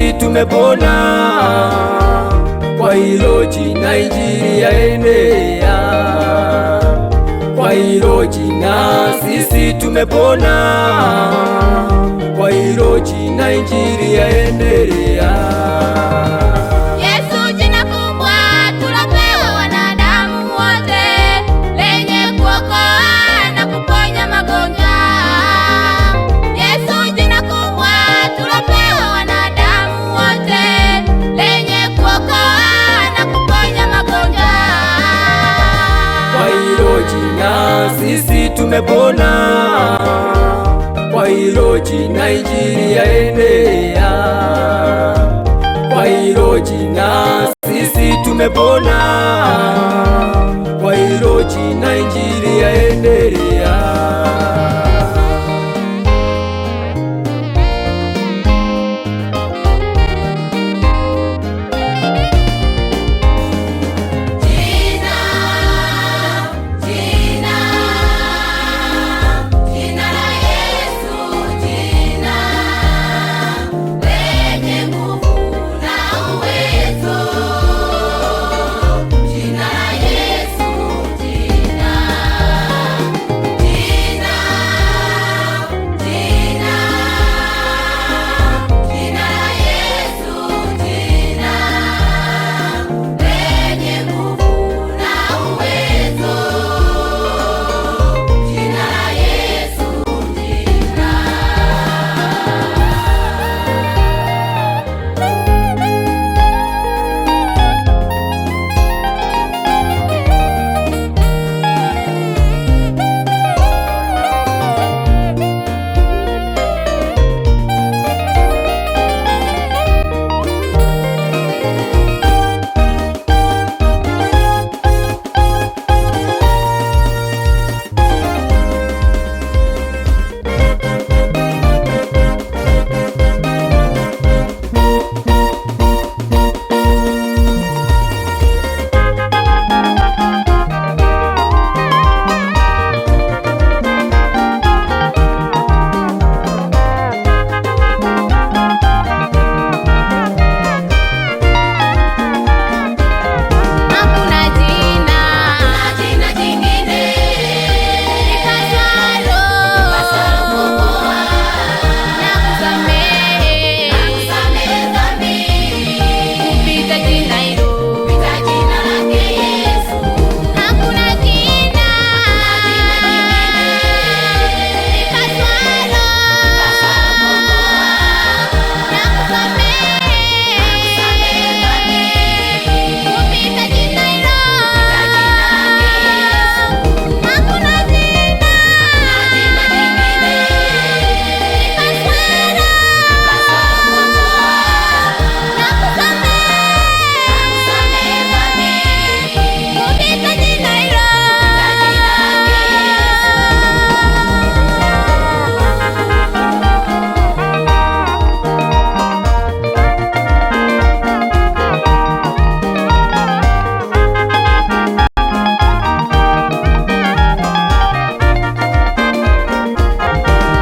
sisi tumepona, kwa hilo jina injili yaenea. Kwa hilo jina sisi tumepona, kwa hilo jina injili yaendelea. Yesu jina kubwa tulopewa wanadamu wote, lenye kuokoa na kuponya magonjwa. Yesu jina kubwa tulopewa wanadamu wote, lenye kuokoa na kuponya magonjwa. Kwa hilo jina sisi tumepona, kwa hilo jina injili yaenea. Kwa hilo jina sisi tumepona, kwa hilo jina injili yaendelea. Jina, jina, jina la Yesu, jina lenye nguvu na uwezo. Jina la Yesu, jina, jina, jina, jina la Yesu, jina lenye nguvu na uwezo. Jina la Yesu, jina. Hakuna jina, jina jingine lipasalo kuokoa na kusamehe dhambi kupita jina hilo, kupita jina lake Yesu. Hakuna jina, jingine lipasalo kuokoa na kusamehe dhambi kupita jina hilo. Hakuna jina, jingine lipasalo kuokoa na kusamehe dhambi kupita jina hilo.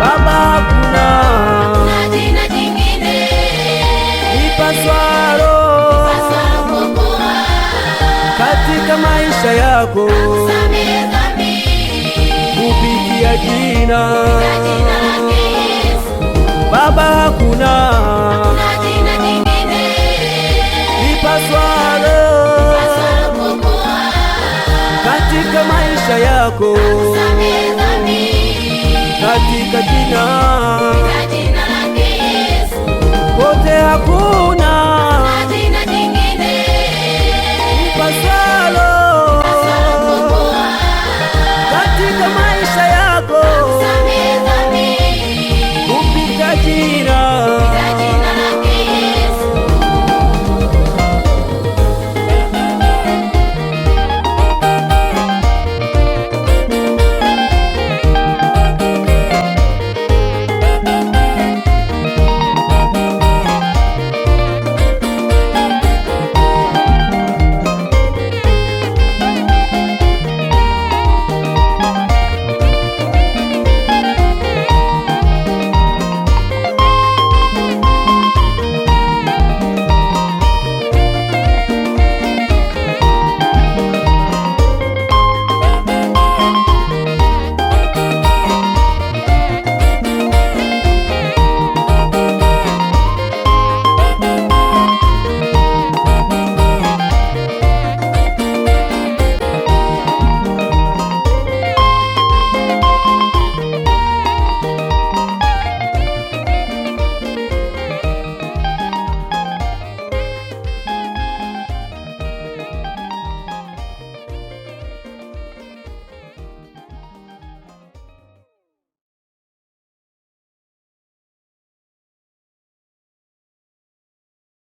Baba, hakuna Jina jingine lipaswalo kuokoa katika maisha yako kusamehe dhambi kupitia jina. jina lake Yesu. Baba, hakuna Jina jingine lipaswalo kuokoa katika maisha yako kusamehe dhambi katika jina jina lake Yesu. wote hakuna.